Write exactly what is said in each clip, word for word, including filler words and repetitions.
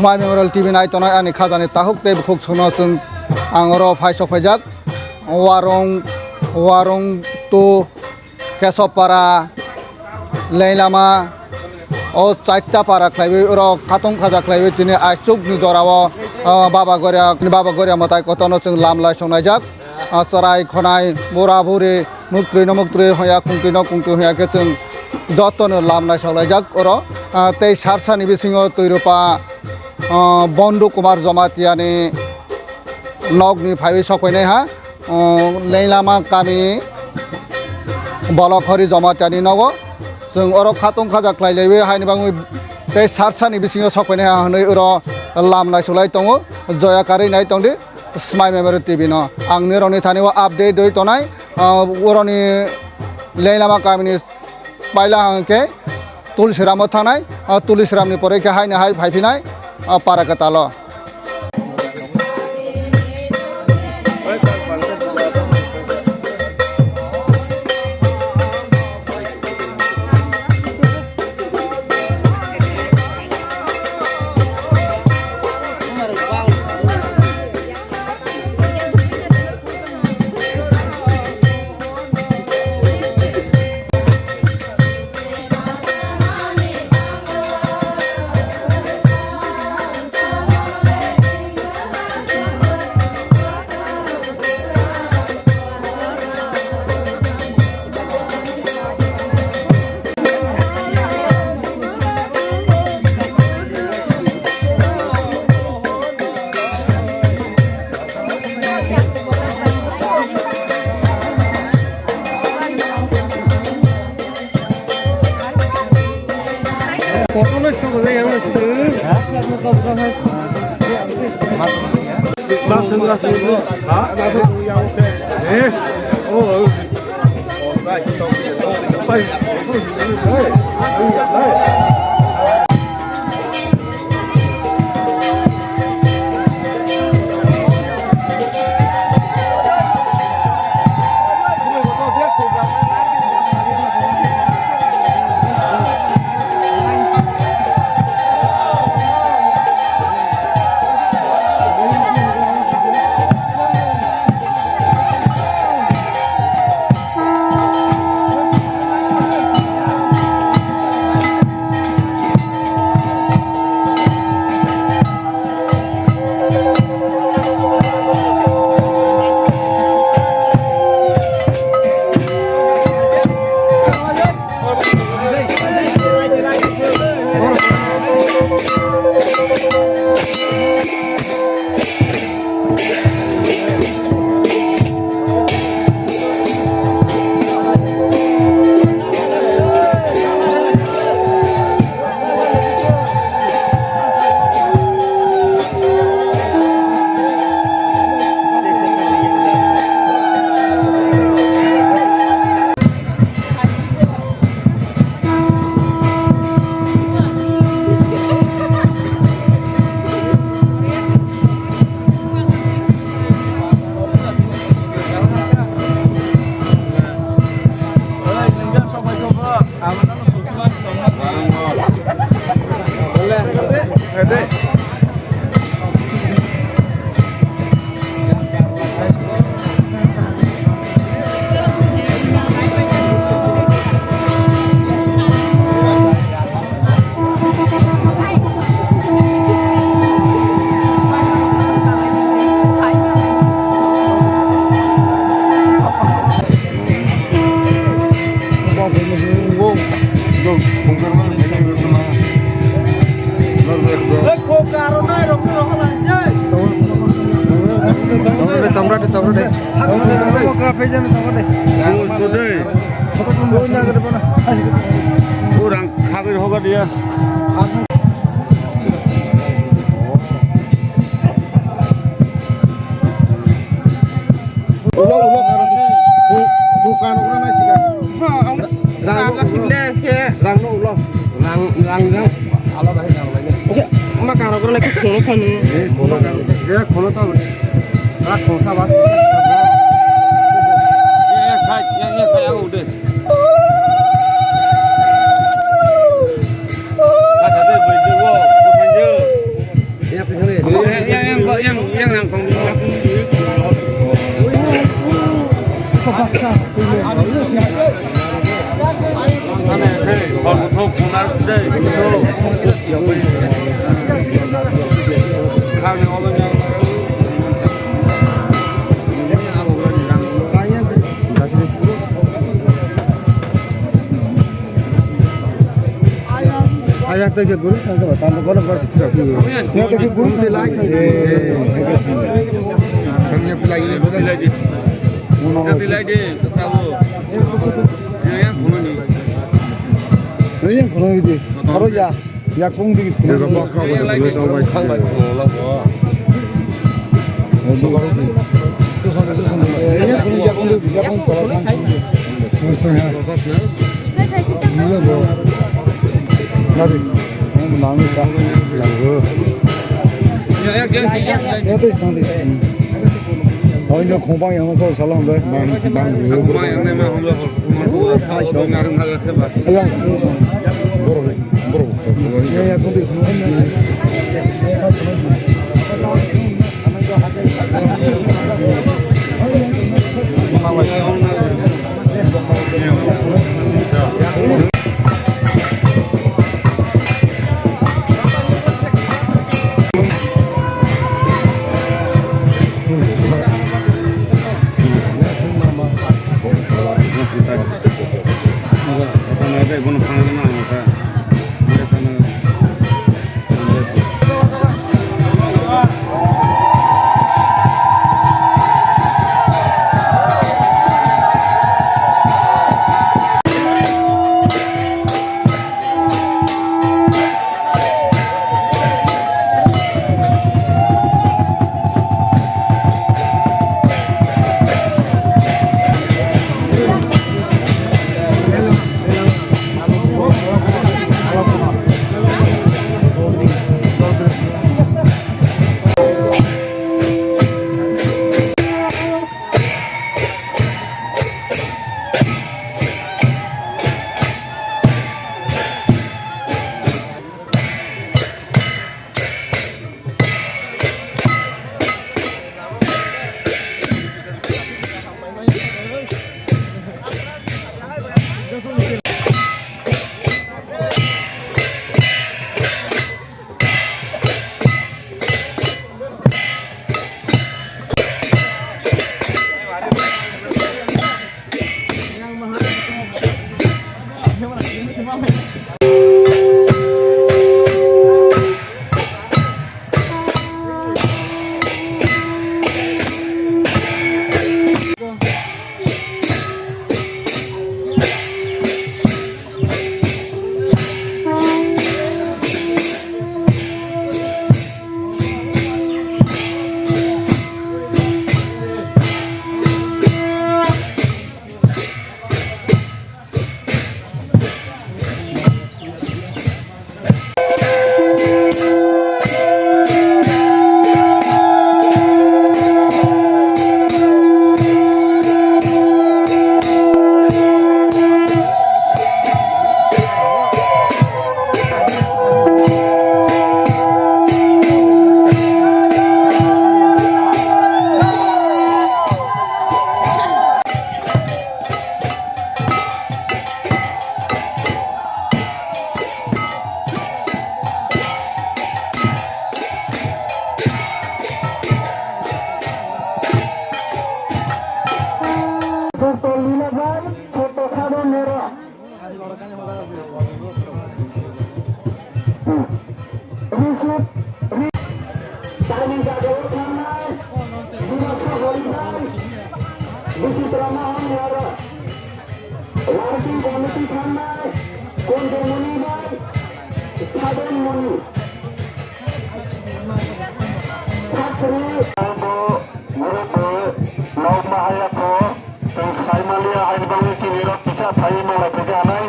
Mai Memorial T V nai tongnai ani khajani tahuk tei bukhuk sono chwng ang oro phai sok phaijak. Warung, Warung to Kesopara, Leilama, o chaita para khlaiwi oro khatung khaja khlaiwi tini aichukni jorao, ah, Baba Goria, Baba Goria mwtai kotorno chwng lam lai songnaijak. Ah, chwrai khonai, bura buri, muktwi no muktwi hoya, kungtwi no kungtwi hoya khe chwng jotono lam naisoklaijak oro. Ah, tei sarsani bisingo Twirupa, ah, Bondu Kumar Jomatiani nokni phaiwi sokphainai ha, ah, Leilama kami Bolokhori Jomatiani nogo. Chwng oro khatung khaja khlailaiwi haini bagwi tei sarsani bisingo sokphainai ha hwnwi oro lam naisoklai tongo. Joya karwi nai tongdi. Smai Memorial T V no ang nirokni thani o update doi tonai, ah, oroni Leilama kamini paila hwnkhe Tulsiram o thangnai, ah, Tulsiram ni pore khe haino hai phaiphinai, ah, para kwtal o. Tongra de, tongra de. Su, su de. Urang kagir hoga dia. Ulo, ulo, karo. Ku, ku karo kura nai sika. Rang no ulo. Rang no ulo. Rang, rang, rang. Alo bai rang bai. Oke, ma karo kura nai ku khono khani. Eh, khono karo. Je khono to. Ra khosa ba. Eh, sai, ya, ya, sai, aku udah. Kata deh, bai deh, wo, bukan je. Ayang tei khe guri thang khe tamo bono bosi khe. Yang tei khe guri thang lai thang. Yang tei lai. Yang tei lai de, sabo. Yang yang khuloni. Yang khuloni de. Aro ya. Yakung di school. Ego bokra bo de, chong bai. Yakung, yakung, yakung. Nari. Nang ka. Nang. Ya, ya, ya, ya. Ya, ya, ya. Oino khobang yang sa salam dai. Bang, bang. Khobang yang ne ma hum lo. Ayan. Bro, bro. Ya, ya, kopi. Doctor Lila Bai, Doctor Khado Nero. Bisitra Mohan Yadav, Working Committee thangnai, Kunjumoni bai, Sadon Moni. Sakri. Abo group o nok mahaya kho, tong saimaliya hain bangwi chini rok kisa phai mala theke anai.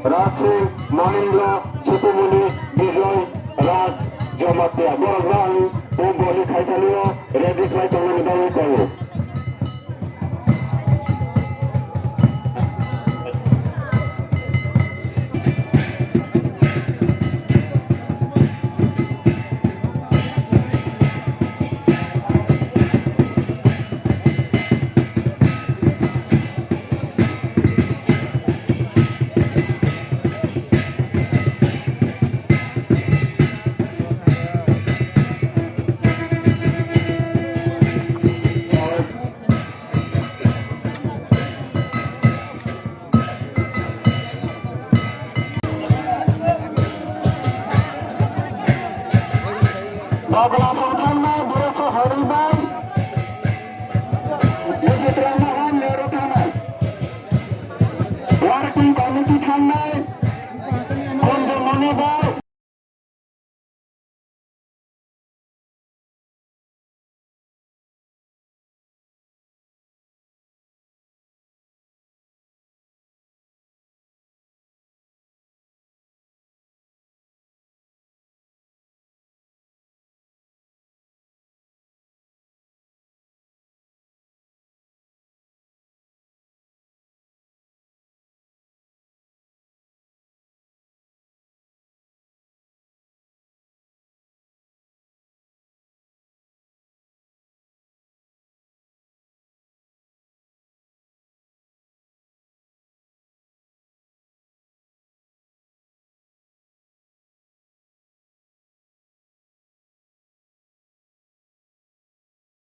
Raj Singh, Monindra, Chupumuni, Bijoy, Raj, Jamatia. Borok rang, o boli khaitani o, ready khai tongnani bagwi tongo. Ball